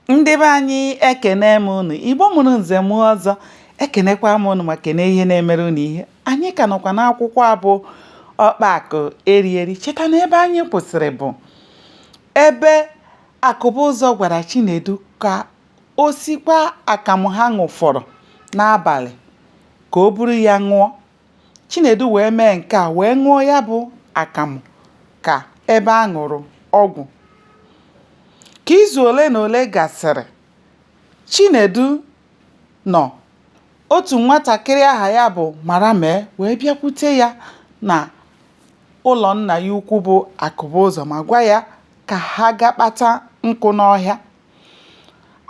Ndị be anyị ekene m unu. Igbo mụrụ nze mụọ ọzọ, ekenekwa m unu ma kene ihe na-emere unu ihe. Anyị ka nọkwa n'akwụkwọ a bụ Ọkpa Akụ Eri Eri. Cheta na ebe anyị kwụsịrị bụ ebe Akụbụzọ gwara Chinedu ka o sikwa akamụ ha ṅụfọrọ n'abalị ka o buru ya ṅụọ. Chinedu wee mee nke a wee ṅụọ ya bụ akamụ ka ebe a ṅụrụ ọgwụ. Ka izu ole na ole gasịrị, Chinedu nọ, otu nwatakịrị aha ya bụ Maramee wee bịakwute ya na ụlọ nna ya ukwu bụ Akụbụzọ ma gwa ya ka ha gaa kpata nkụ n'ọhịa.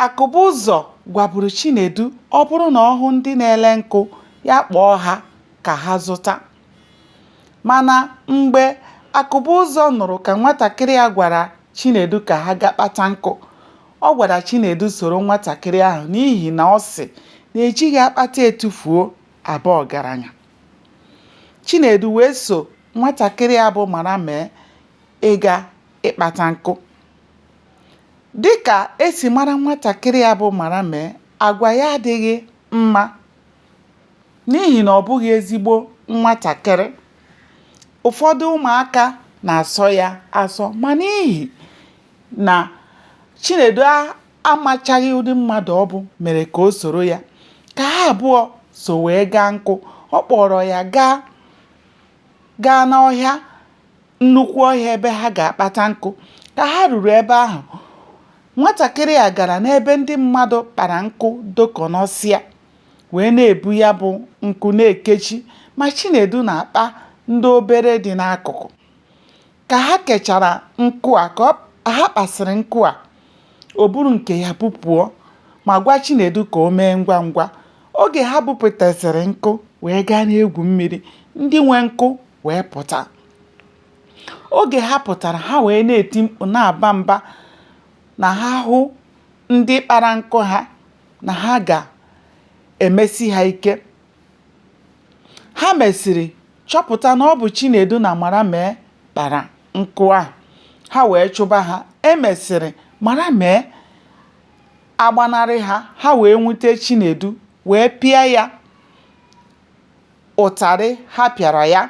Akụbụzọ gwaburu Chinedu ọ bụrụ na ọ hụ ndị na-ele nkụ ya kpọọ ha ka ha zụta. Mana mgbe Akụbụzọ nụrụ ka nwatakịrị a gwara Chinedu ka ha gaa kpata nkụ, ọ gwara Chinedu soro nwatakịrị ahụ n'ihi na ọ sị na e jighị akpata etufuo aba ọgaranya. Chinedu wee so nwatakịrị a bụ Maramee ịga ịkpata nkụ. Dịka e si mara nwatakịrị a bụ Maramee, agwa ya adịghị mma n'ihi na ọ bụghị ezigbo nwatakịrị. Ụfọdụ ụmụaka na-asọ ya asọ ma n'ihi na Chinedu amachaghị ụdị mmadụ ọ bụ mere ka o soro ya. Ka ha abụọ so wee gaa nkụ, ọ kpọọrọ ya gaa gaa n'ọhịa nnukwu ọhịa ebe ha ga-akpata nkụ. Ka ha ruru ebe ahụ, nwatakịrị a gara n'ebe ndị mmadụ kpara nkụ dokọnọsịa wee na-ebu ya bụ nkụ na-ekechi ma Chinedu na-akpa ndị obere dị n'akụkụ. Ka ha kechara nkụ a, ka ha kpasịrị nkụ a, o buru nke ya bupụọ ma gwa Chinedu ka o mee ngwa ngwa. Oge ha bupụtasịrị nkụ wee gaa na-egwu mmiri, ndị nwe nkụ wee pụta. Oge ha pụtara, ha wee na-eti mkpu na-aba mba na ha hụ ndị kpara nkụ ha na ha ga-emesi ha ike. Ha mesịrị chọpụta na ọ bụ Chinedu na Maramee kpara nkụ ahụ. Ha wee chụba ha. E mesịrị Maramee agbanarị ha, ha wee nwute Chinedu wee pịa ya ụtarị ha pịara ya.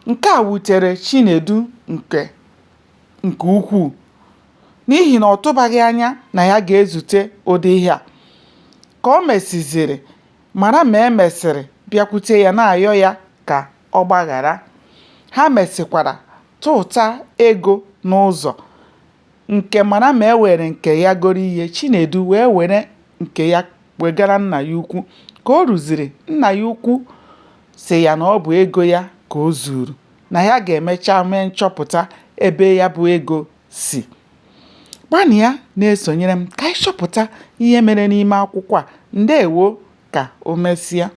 Nke a wutere Chinedu nke nke ukwuu n'ihi na ọ tụbaghị anya na ya ga-ezute ụdị ihe a. Ka o mesịziri, Maramee mesịrị bịakwute ya na-ayọ ya ka ọ gbaghara. Ha mesịkwara tụta ego n'ụzọ nke Maramee were nke ya goro ihe, Chinedu wee were nke ya wegara nna ya ukwu. Ka o ruziri, nna ya ukwu sị ya na ọ bụ ego ya ka o zuuru, na ya ga-emecha mee nchọpụta ebe ya bụ ego si. Gbanịa na-esonyere m ka anyị chọpụta ihe mere n'ime akwụkwọ a. Ndewo ka o mesịa.